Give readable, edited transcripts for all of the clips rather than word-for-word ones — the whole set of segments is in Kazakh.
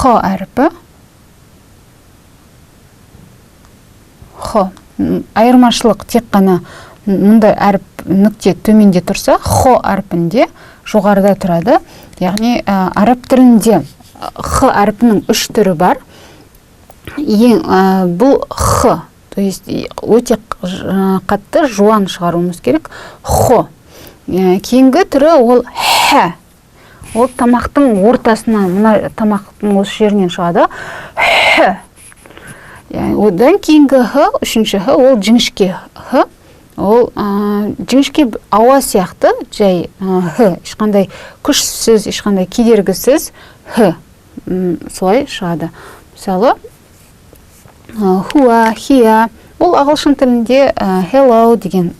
Х әрпі. Х. Айырмашылық тек қана мұндай әріп нүкте төменде тұрса, Х әрпінде жоғарыда тұрады. Яғни араб тілінде Х әрпінің үш түрі бар. Ең, бұл Х, то есть өте қатты жуан шығаруымыз керек. Х. Кейінгі түрі ол Х. Ол тамақтың ортасынан, мына тамақтың осы жерінен шығады. Х. Одан кейінгі Х, үшінші Х, ол жіңішке Х. Ол жіңішке ауа сияқты, жай Х, ешқандай күшсіз, ешқандай кедергісіз Х. Солай шығады. Мысалы, хуа, хия. Ол ағылшын тілінде hello деген,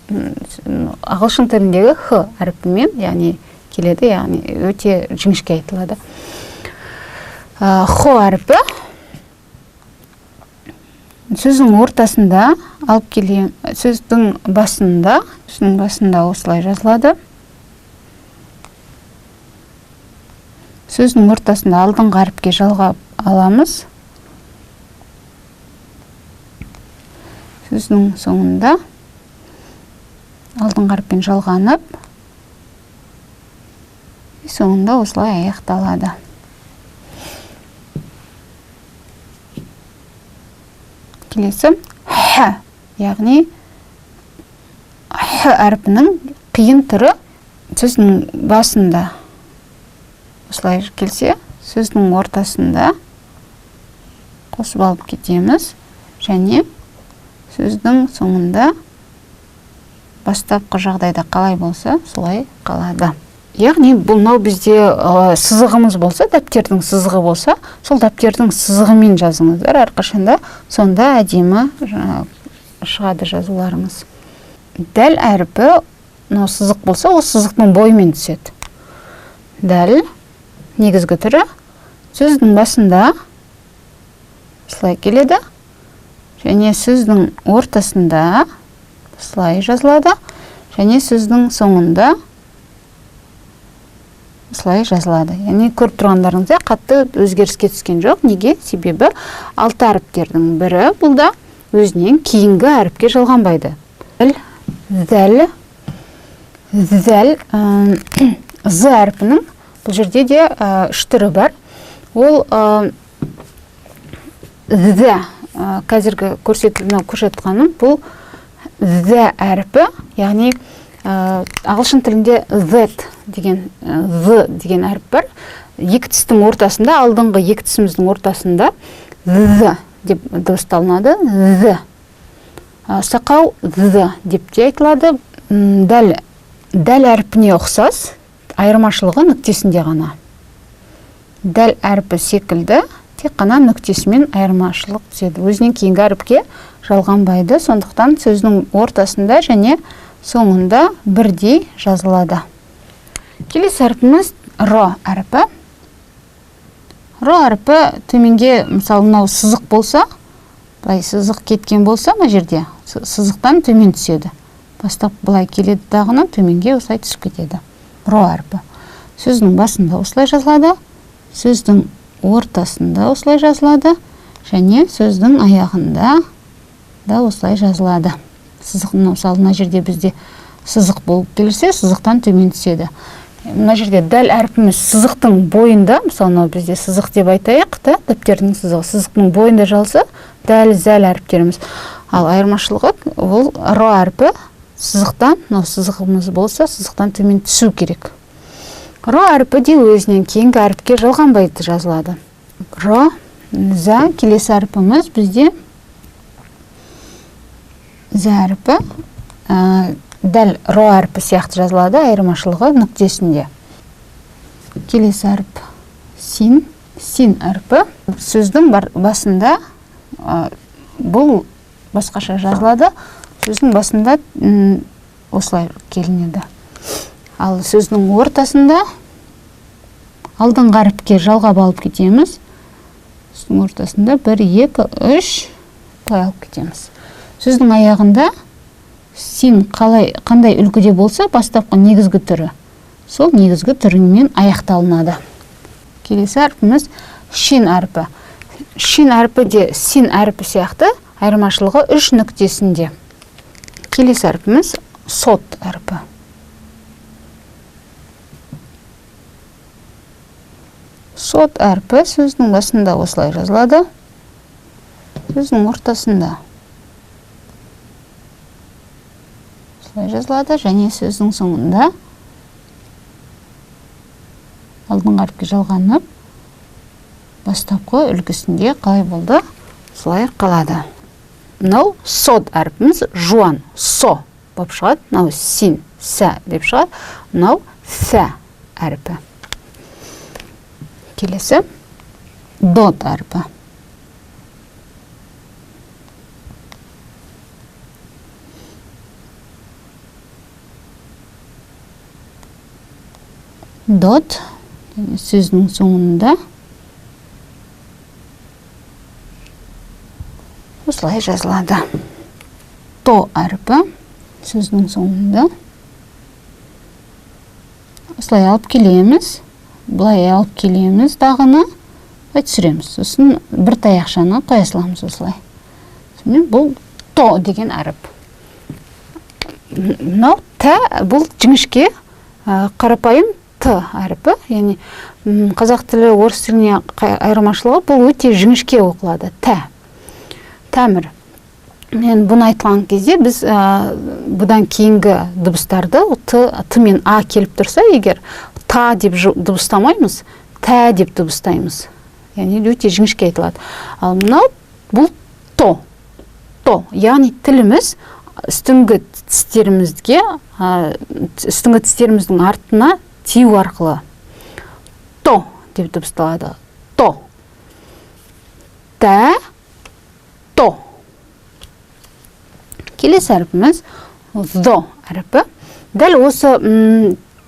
ағылшын тіліндегі Х әрпімен, яғни келеді, яғни өте жіңішке айтылады. Хо әрпі сөздің ортасында алып келген, сөздің басында, сөздің басында осылай жазылады. Сөздің ортасында алдыңғы әріпке жалғап аламыз. Сөздің соңында алдыңғы әріппен жалғанып, соңында осылай аяқталады. Келесі Х, яғни Х әрпінің қиын түрі сөздің басында осылай келсе, сөздің ортасында қосып алып кетеміз және сөздің соңында бастапқы жағдайда қалай болса, солай қалады. Яғни бұл мынау бізде сызығымыз болса, дәптердің сызығы болса, сол дәптердің сызығымен жазыңыздар әрқашанда, сонда әдемі шығады жазуларыңыз. Дәл әрпі мынау сызық болса, ол сызықтың бойымен түседі. Дәл негізгі түрі сөздің басында осылай келеді және сөздің ортасында осылай жазылады және сөздің соңында осылай жазылады. Яғни көріп тұрғандарыңыздай қатты өзгеріске түскен жоқ. Неге? Себебі алты әріптердің бірі бұл да өзінен кейінгі әріпке жалғанбайды. Дәл, зәл, зәл, з әрпінің бұл жерде де үш түрі бар. Ол з, қазіргі мынау көрсетіп бұл з әрпі, яғни ағылшын тілінде z деген, з деген әріп бар. Екі тістің ортасында, алдыңғы екі тісіміздің ортасында з деп дыбысталынады. З. Сақау з деп те айтылады. Дәл әрпіне ұқсас, айырмашылығы нүктесінде ғана. Дәл әрпі секілді, тек қана нүктесімен айырмашылық түседі. Өзінен кейінгі әріпке жалғанбайды, сондықтан сөздің ортасында және соңында бірдей жазылады. Келесі әрпіміз ро әрпі. Ро әрпі төменге, мысалы, мынау сызық болса, былай сызық кеткен болса, мына жерде сызықтан төмен түседі. Бастап былай келеді дағыны, төменге осылай түсіп кетеді. Ро әрпі. Сөздің басында осылай жазылады, сөздің ортасында осылай жазылады және сөздің аяғында да осылай жазылады. Сызық, мысалы, мына жерде бізде сызық болып келсе, сызықтан төмен түседі. Мына жерде дәл әрпіміз сызықтың бойында, мысалы, мынау бізде сызық деп айтайық, да, дәптердің сызығы, сызықтың бойында жазылса, дәл зәл әріптеріміз. Ал айырмашылығы ол ро әрпі сызықтан, мынау сызығымыз болса, сызықтан төмен түсу керек. Ро әрпі де өзінен кейінгі әріпке жалғанбайды жазылады. Ро, за, келесі әрпіміз бізде з әрпі, дәл ро әрпі сияқты жазылады, айырмашылығы нүктесінде. Келесі әріп син, син әрпі сөздің басында, бұл басқаша жазылады, сөздің басында осылай келінеді. Ал сөздің ортасында алдыңғы әріпке жалғап алып кетеміз. Сөздің ортасында 1, 2, 3 былай алып кетеміз. Сөздің аяғында син қандай үлгіде болса, бастапқы негізгі түрі, сол негізгі түрімен аяқталынады. Келесі әрпіміз Шин әрпі. Шин әрпі де син әрпі сияқты, айырмашылығы үш нүктесінде. Келесі әрпіміз сот әрпі. Сот әрпі сөздің басында осылай жазылады, сөздің ортасында осылай жазылады және сөздің соңында алдыңғы әріпке жалғанып, бастапқы үлгісінде қалай болды, солай қалады. Мынау сот әрпіміз жуан, со болып шығады, мынау син, сә деп шығады, мынау сә әрпі. Келесі дот әрпі. Дот сөзінің соңында осылай жазылады. То әрпі сөзінің соңында осылай алып келеміз, былай алып келеміз дағыны, былай түсіреміз. Сосын бір таяқшаны қоя саламыз осылай. Сонымен бұл то деген әріп. Мынау тә, бұл жіңішке, қарапайым т әрпі, яғни қазақ тілі орыс тіліне айырмашылығы бұл өте жіңішке оқылады. Тә, тәмір. Енді бұны айтқан кезде біз бұдан кейінгі дыбыстарды т, т мен а келіп тұрса, егер та деп дыбыстамаймыз, тә деп дыбыстаймыз. Яғни өте жіңішке айтылады. Ал мынау бұл то, то, яғни тіліміз үстіңгі тістерімізге, үстіңгі тістеріміздің артына тию арқылы то деп дыбысталады. То, тә, то. Келесі әрпіміз зо әрпі. Дәл осы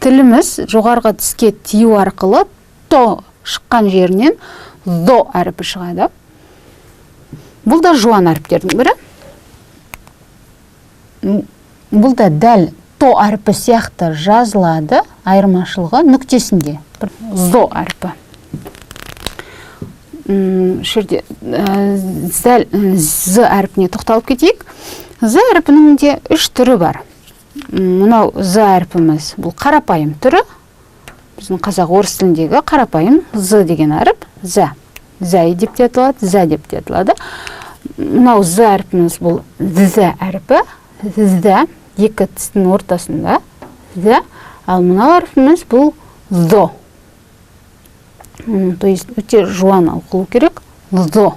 тіліміз жоғарғы тіске тию арқылы то шыққан жерінен зо әрпі шығады. Бұл да жуан әріптердің бірі. Бұл да дәл то әрпі сияқты жазылады, айырмашылығы нүктесінде. Зо әрпі. Жерде дәл з әрпіне тоқталып кетейік. З әрпінің де үш түрі бар. Мынау з әрпіміз бұл қарапайым түрі. Біздің қазақ орыс тіліндегі қарапайым з деген әріп, зә. Зәй деп те аталады, зә деп те аталады. Мынау з әрпіміз бұл зә әрпі, зә, екі тістің ортасында зә. Ал мынау әрпіміз бұл зо. То есть өте жуан оқылу керек, зо.